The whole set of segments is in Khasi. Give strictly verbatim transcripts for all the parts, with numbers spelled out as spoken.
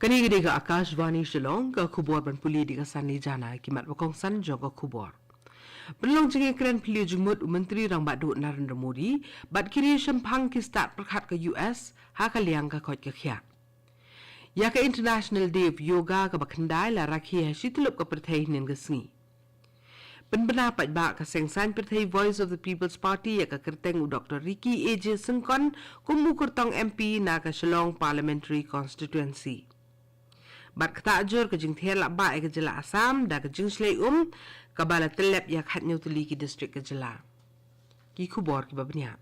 Kane ka dei ka Akashvani Shillong, ka khubor ban pule da ka Sani Jana, ki mat ba kongsan jong ka khubor. Pynlong jingïakren phylliew jingmut u Myntri Rangbah Duh Narendra Modi bad ki riew shemphang ki stad pyrkhat ka U S ha ka liang ka koit ka khiah. Ïa ka International Day of Yoga kaba khyndai la rakhe ha shityllup ka pyrthei hynnin ka sngi. Pynbna paidbah ka seng saiñ pyrthei Voice of the People's Party ïa ka kyrteng u Doctor Ricky A J Syngkon kum u kyrtong M P na ka Shillong Parliamentary Constituency. Bad ktah jur ka jingthiar lah bah ïa ka jylla Assam da ka jingshlei um kaba la tyllep ïa khathynñiew tylli ki district ka jylla. Ki khubor kiba bniah.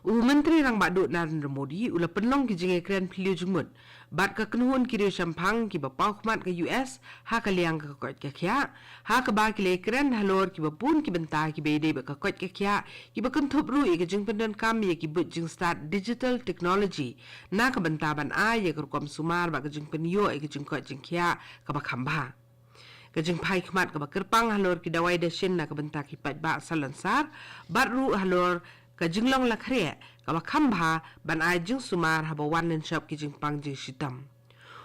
U Myntri Rangbah Duh Narendra Modi u la pynlong ki jingïakren phylliew jingmut bad ka kynhun ki riew shemphang kiba paw khmat ka U S ha ka liang ka koit ka khiah, ha kaba ki la ïakren halor kiba bun ki bynta kiba ïadei bad ka koit ka khiah, kiba kynthup ruh ïa ka jingpyndonkam ïa ki buit jingstad digital technology na ka bynta ban ai ïa ka rukom sumar bad ka jingpynïoh ïa ka jingkoit jingkhiah kaba kham bha. Ka jingphai khmat kaba kyrpang halor ki dawai dashin na ka bynta ki paidbah salonsar, bad ruh halor ka jinglong la khreh kaba kham bha ban ai jingsumar haba wan lynshop ki jingpang jingshitom.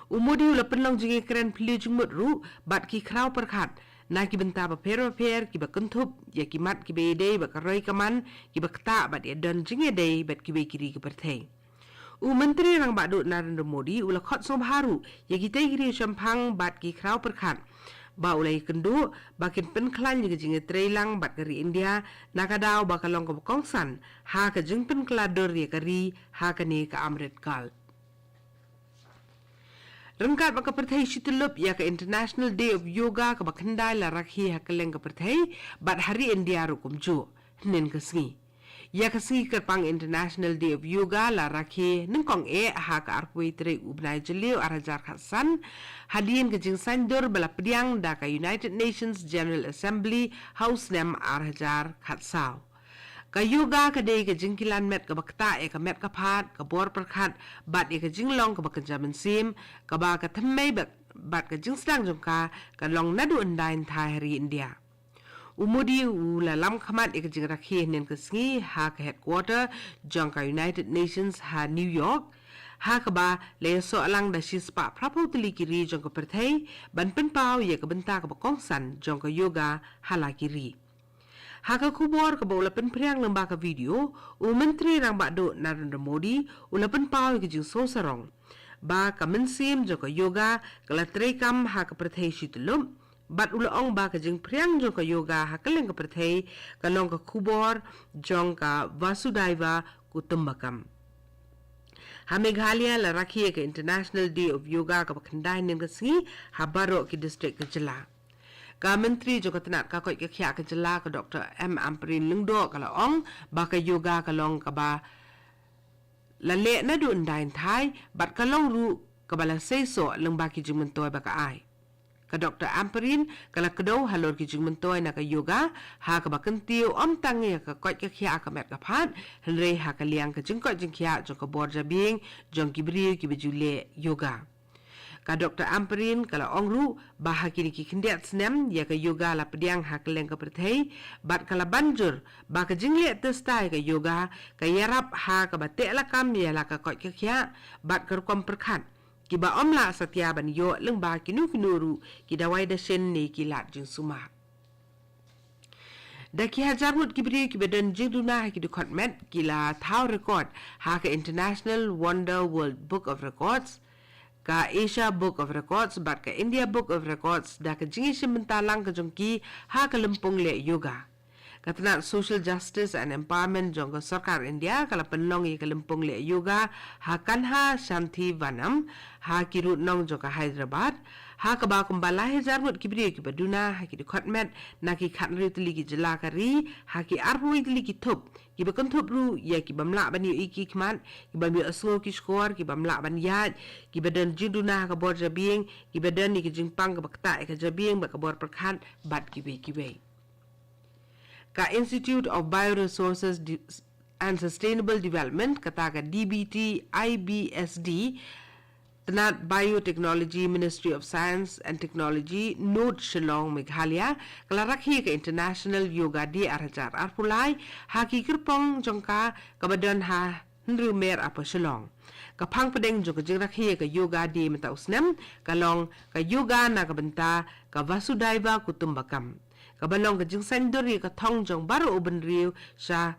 U Modi u la pynlong jingïakren phylliew jingmut ruh bad ki khraw pyrkhat na ki bynta bapher bapher kiba kynthup ïa ki mat kiba ïadei bad ka roi ka man, kiba ktah bad ïadon jingïadei bad kiwei ki ri ka pyrthei. U Myntri Rangbah Duh Narendra Modi u la khot sngewbha ruh ïa kitei ki riew shemphang bad ki khraw pyrkhat, ba u la ïakynduh ba kin pynkhlaiñ ïa ka jingïatreilang bad ka ri India na ka daw ba ka long kaba kongsan ha ka jingpynkylla dur ïa ka ri ha kane ka Amrit Kaal. Ryngkat bad ka pyrthei shityllup, ïa ka International Day of Yoga kaba khyndai la rakhe ha kylleng ka pyrthei bad ha ri India ruh kumjuh hynnin ka sngi. Ïa ka sngi kyrpang International Day of Yoga la rakhe nyngkong eh ha ka arphew tarik u bnai Jylliew ar hajar khatsan, hadien ka jingsaiñdur ba la pdiang da ka United Nations General Assembly ha u snem ar hajar khatsaw. Ka yoga ka dei ka jingkilan met kaba ktah ïa ka met ka phad, ka bor pyrkhat bad ïa ka jinglong kaba kynja mynsiem, kaba ka thymmei bad, bad ka jingsdang jong ka ka long naduh hyndai hynthai ha ri India. U Modi u la lam khmat ïa ka jingrakhe hynnin ka sngi ha ka headquarter jong ka United Nations ha New York, ha kaba la ïasoh lang da shispah phraphew tylli ki ri jong ka pyrthei ban pynpaw ïa ka bynta kaba kongsan jong ka yoga ha la ki ri. Ha ka khubor kaba u la pynphriang lyngba ka video, u Myntri Rangbah Duh Narendra Modi u la pynpaw ïa ka jingsngew sarong ba ka mynsiem jong ka yoga ka la treikam ha ka pyrthei shityllup, bad u la ong ba ka jingphriang jong ka yoga ha kylleng ka pyrthei ka long ka khubor jong ka Vasudhaiva Kutumbakam. Ha Meghalaya la rakhe ïa ka International Day of Yoga kaba khyndai hynnin ka sngi ha baroh ki district ka jylla. Ka Myntri jong ka tnat ka koit ka khiah ka jylla ka Doctor M Ampareen Lyngdoh ka la ong ba ka yoga ka long kaba la leh naduh hyndai hynthai bad ka long ruh kaba la seisoh lyngba ki jingmyntoi ba ka ai. Ka Doctor Ampareen ka la kdew halor ki jingmyntoi na ka yoga, ha kaba kyntiew ym tang ïa ka koit ka khiah ka met ka phad, hynrei ha ka liang ka jingkoit jingkhiah jong ka bor jabieng jong ki briew kiba ju leh yoga. Ka Doctor Ampareen ka la ong ruh ba ha kine ki khyndiat snem ïa ka yoga la pdiang ha kylleng ka pyrthei, bad ka la ban jur ba ka jingleh test ïa ka yoga ka ïarap ha kaba teh lakam ïa la ka koit ka khiah bad ka rukom pyrkhat, kiba ym lah satia ban ïoh lyngba kino kino ruh ki dawai dashin ne ki lad jingsumar. Da ki hajar ngut ki briew kiba don jingduna ha ki dkhot met ki la thaw record ha ka International Wonder World Book of Records, ka Asia Book of Records bad ka India Book of Records da ka jingïashim bynta lang ka jong ki ha ka lympung leh yoga. Ka tnat Social Justice and Empowerment jong ka Sorkar India ka la pynlong ïa ka lympung leh yoga ha Kanha Shanti Vanam, ha ki rud nong jong ka Hyderabad, ha kaba kumba lai hajar ngut ki briew kiba duna ha ki dkhot met na ki khathynriew tylli ki jylla ka ri, ha ki arphew tylli ki thup, kiba kynthup ruh ïa ki bym lah ban ïohi ki khmat, ki bym ïohsngew ki shkor, ki bym lah ban ïaid, kiba don jingduna ha ka bor jabieng, kiba don ïa ki jingpang kaba ktah ïa ka jabieng bad ka bor pyrkhat bad kiwei kiwei. Ka Institute of Bioresources Di-, and Sustainable Development, kata ka D B T I B S D, tnat Biotechnology, Ministry of Science and Technology, Node Shillong, Meghalaya, ka la rakhe ka International Yoga Day ar hajar arphew lai ha ki kyrpong jong ka kaba don ha Hynriew Mer Upper Shillong. Ka phang pdeng jong ka jingrakhe ïa ka Yoga Day mynta u snem ka long ka yoga na ka bynta ka Vasudhaiva Kutumbakam, kaba long ka jingsaiñdur ïa ka thong jong baroh u bynriew sha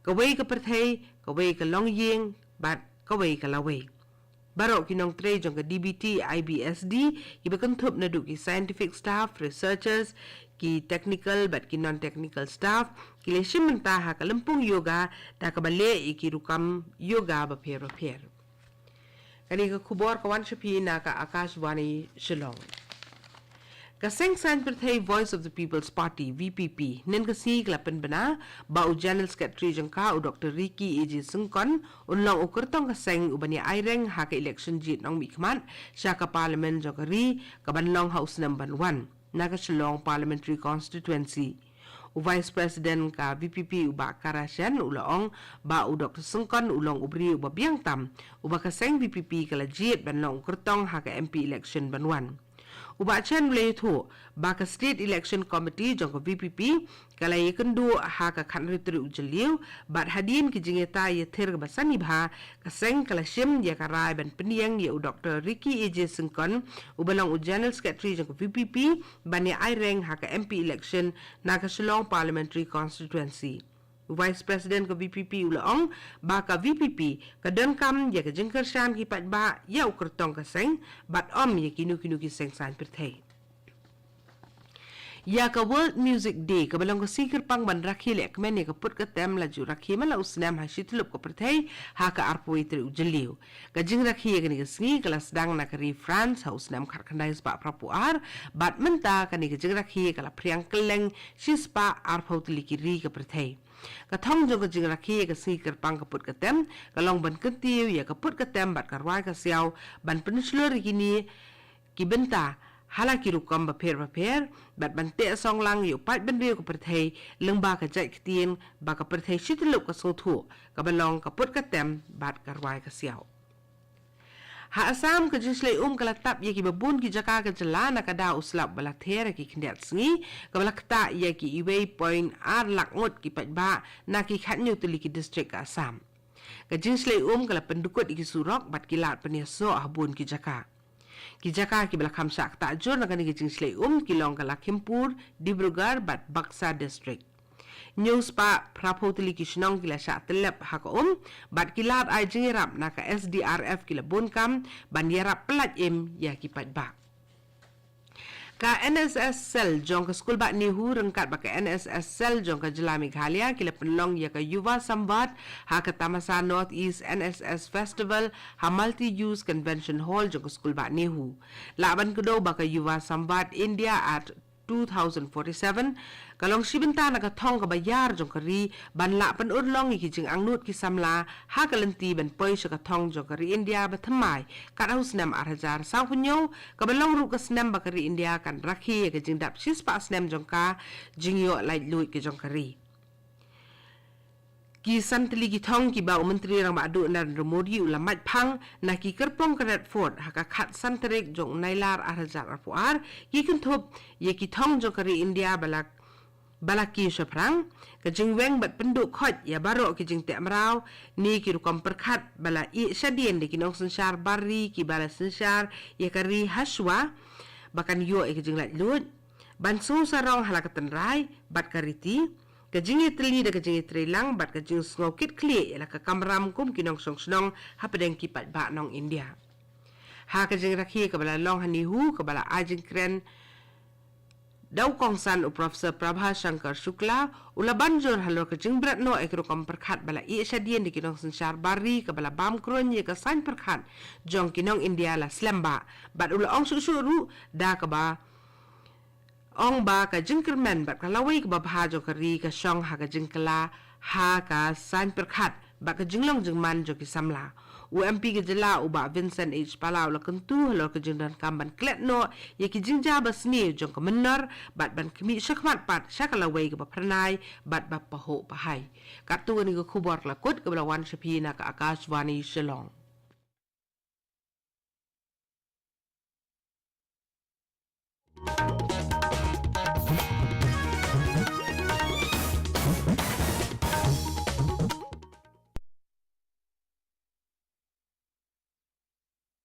kawei ka pyrthei, kawei ka longïing bad kawei ka lawei. Baroh ki nongtrei jong ka D B T I B S D kiba kynthup naduh ki scientific staff, researchers, ki technical bad ki non-technical staff ki la shim bynta ha ka lympung yoga da kaba leh ïa ki rukom yoga bapher bapher. Kane ka khubor ka wan sha phi na ka Akashvani Shillong. Ka Seng Saiñ Pyrthei Voice of the People's Party, V P P, hynnin ka sngi ka la pynbna ba u General Secretary jong ka, u Doctor Ricky A J Syngkon, un long u kyrtong ka seng uban ïa aireng ha ka election jied nongmihkhmat sha ka Parliament jong ka ri kaban long ha u snem ban wan na ka Shillong Parliamentary Constituency. U Vice President ka V P P, u Bah Kara Shen, u la ong ba u Doctor Syngkon u long u briew uba biang tam uba ka seng V P P ka la jied ban long u kyrtong ha ka M P election ban wan. U Bah Shen u la ïathuh ba ka State Election Committee jong ka V P P ka la ïakynduh ha ka khathynriew tarik u Jylliew, bad hadien ka jingïatai ïathir kaba sani bha, ka seng ka la shim ïa ka rai ban pynïeng ïa u Doctor Ricky A J Syngkon, uba long u General Secretary jong ka V P P, ban ïa aireng ha ka M P election na ka Shillong Parliamentary Constituency. U Vice President ka V P P u la ong ba ka V P P ka donkam ïa ka jingkyrshan ki paidbah ïa u kyrtong ka seng, bad ym ïa kino kino ki seng saiñ pyrthei. Ïa ka World Music Day kaba long ka sngi kyrpang ban rakhe lehkmen ïa ka put ka tem la ju rakhe man la u snem ha shi tyllup ka pyrthei ha ka arphew tarik u Jylliew. Ka jingrakhe ïa kane ka sngi ka la sdang na ka ri France ha u snem khatkhyndai spah phraphew ar, bad mynta kane ka jingrakhe ka la phriang kylleng shispah arphew tylli ki ri ka pyrthei. Ka thong jong ka jingrakhe ïa ka sngi kyrpang ka put ka tem ka long ban kyntiew ïa ka put ka tem bad ka rwai ka siaw, ban pynshlur ïa kine ki bynta ha la ki rukom bapher bapher, bad ban teh song lang ïa u paidbynriew ka pyrthei lyngba ka jait ktien ba ka pyrthei shi tyllup ka sngewthuh, kaba long ka put ka tem bad ka rwai ka siaw. Ha Assam, ka jingshlei um ka la tap ïa kiba bun ki jaka ka jylla na ka daw u slap ba la ther ha ki khyndiat sngi, kaba la ktah ïa ki wei point ar lak ngut ki paidbah na ki khathynñiew tylli ki district ka Assam. Ka jingshlei um ka la pyndukut ïa ki surok bad ki lad pynïasoh ha bun ki jaka. Ki jaka kiba la kham shah ktah jur na kane ka jingshlei um ki long ka Lakhimpur, Dibrugarh bad Baksa district. Hynñiew spah phraphew tylli ki shnong ki la shah tyllep ha ka um, bad ki lad ai jingïarap na ka S D R F ki la bun kam ban ïarap pyllait im ïa ki paidbah. Ka N S S Cell jong ka Skulbah NEHU ryngkat bad ka N S S Cell jong ka jylla Meghalaya ki la pynlong ïa ka Yuva Samvad ha ka Tamasa North East N S S Festival ha Multi Use Convention Hall jong ka Skulbah NEHU. Lah ban kdew ba ka Yuva Samvad India at two thousand forty-seven ka long shi bynta na ka thong kaba ïar jong ka ri ban lah pynurlong ïa ki jingangnud ki samla ha ka lynti ban poi sha ka thong jong ka ri India ba thymmai kat ha u snem ar hajar sawphew hynñiew, kaba long ruh ka snem ba ka ri India kan rakhe ïa ka jingdap shispah snem jong ka jingïoh laitluid ka jong ka ri. Ki san tylli ki thong kiba u Myntri Rangbah Duh Narendra Modi u la mait phang na ki kyrpong ka Red Fort ha ka khatsan tarik jong u Nailar ar hajar arphew ar ki kynthup ïa ki thong jong ka ri India ba la, ba la kiew shaphrang, ka jingweng bad pynduh khoit ïa baroh ki jingteh mraw ne ki rukom pyrkhat ba la ïeh shadien da ki nongsynshar bar ri kiba la synshar ïa ka ri hashwa ba kan ïoh ïa ka jinglaitluid, ban sngew sarong ha la ka tynrai bad ka riti, ka jingïatylli da ka jingïatreilang bad ka jingsngew kit khlieh ïa la ka kamram kum ki nongshong shnong hapdeng ki paidbah nong India. Ha ka jingrakhe kaba la long ha NEHU kaba la ai jingkren da u kongsan u Professor Prabha Shankar Shukla u la ban jur halor ka jingbret noh ïa ki rukom pyrkhat ba la ïeh shadien da ki nongsynshar bar ri kaba la bam kruiñ ïa ka saiñ pyrkhat jong ki nong India la slem bha, bad u la ong shuh shuh ruh da kaba ong ba ka jingkyrmen bad ka lawei kaba bha jong ka ri ka shong ha ka jingkylla ha ka saiñ pyrkhat bad ka jinglong jingman jong ki samla. U M P ka jylla u Bah Vincent H Pala u la kyntu halor ka jingdonkam ban klet noh ïa ki jingjia ba sniew jong ka mynnor bad ban khmih shakhmat pat sha ka lawei kaba phyrnai bad ba pahuh pahai. Katto kane ka khubor ka la kut kaba la wan sha phi na ka Akashvani Shillong.